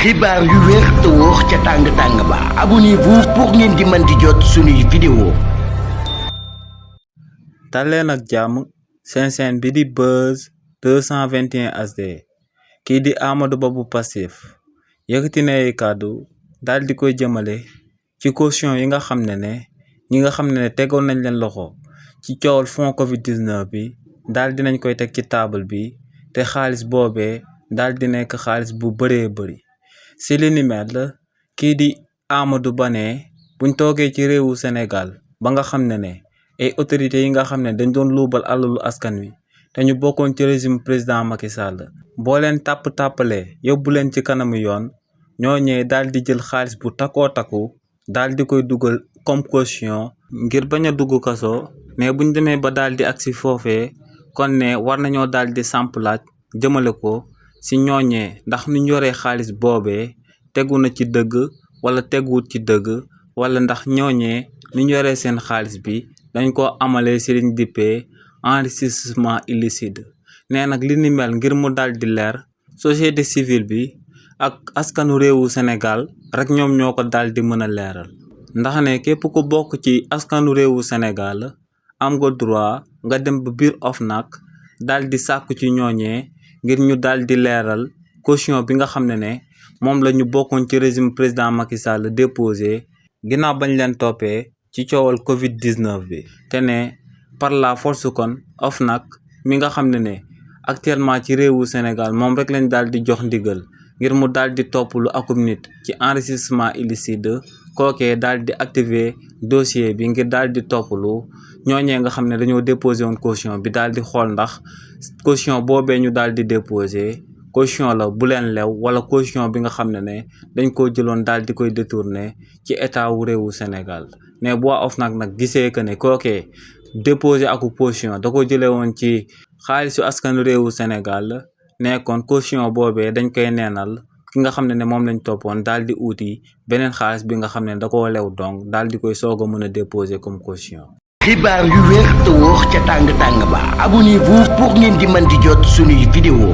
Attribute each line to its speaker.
Speaker 1: xibaar yu wér te wóor ca tàng-tàng ba abonnez-vous pour ngeen di mën di jot suñuy vidéo.
Speaker 2: dalleen ak jàmm seen chaîne bi di Buzz 221 HD kii di Amadou Ba bu Pastef yëkkati na ay kàddu daal di koy jëmale ci caution yi nga xam ne ñi nga xam ne tegoon nañ leen loxo ci coowal fond Covid 19 bi daal dinañ koy teg ci table bi te xaalis boobee daal di nekk xaalis bu bëree bëri. si li ni mel kii di Amadou Ba ne buñ toogee ci réewu Sénégal ba nga xam ne ay autorités yi nga xam ne dañ doon luubal alalu askan wi te ñu bokkoon ci régime président Macky Sall boo leen tàpp-tàppalee yóbbu leen ci kanamu yoon ñooñee daal di jël xaalis bu takkoo takku daal di koy dugal comme caution ngir bañ a dugg kaso mais buñ demee ba daal di agsi foofee kon ne war nañoo daal di samp laaj jëmale ko si ñooñee ndax nu ñu yoree xaalis boobee tegu na ci dëgg wala teguwut ci dëgg wala ndax ñooñee nu ñu yoree seen xaalis bi dañ ko amalee si liñ dippee enrichissement illicite nee nag li ni mel ngir mu daal di leer société civile bi ak askanu réewu Sénégal rek ñoom ñoo ko daal di mën a leeral ndax ne képp ku bokk ci askanu réewu Sénégal am nga droit nga dem ba biir OFNAC daal di sàkku ci ñooñee ngir ñu daal di leeral caution bi nga xam ne moom la ñu bokkoon ci régime président Macky Sall déposé ginnaaw bañ leen toppee ci coowal Covid 19 bi te ne par la force kon OFNAC mi nga xam ne actuellement ci réewu Sénégal moom rek lañ daal di jox ndigal ngir mu daal di topp lu akum nit ci enrichissement illicite kookee daal di activer dossier bi ngir daal di topp lu ñooñee nga xam ne dañoo déposé woon caution bi daal di xool ndax caution boobee ñu daal di déposé caution la bu leen lew wala caution bi nga xam ne dañ koo jëloon daal di koy détourné ci état wu réewu Sénégal mais bu waa OFNAC nag gisee que ne kookee déposé aku caution da ko jëlee woon ci xaalisu askanu réewu Sénégal nekkoon caution boobee dañ koy neenal ki nga xam ne moom lañ toppoon daal di uuti beneen xaalis bi nga xam ne da koo lew donc daal di koy soog a mën a déposé comme caution.
Speaker 1: xibaar yu wér te wóor ca tàng-tàng ba abonnez-vous pour ngeen di mën di jot suñuy vidéo.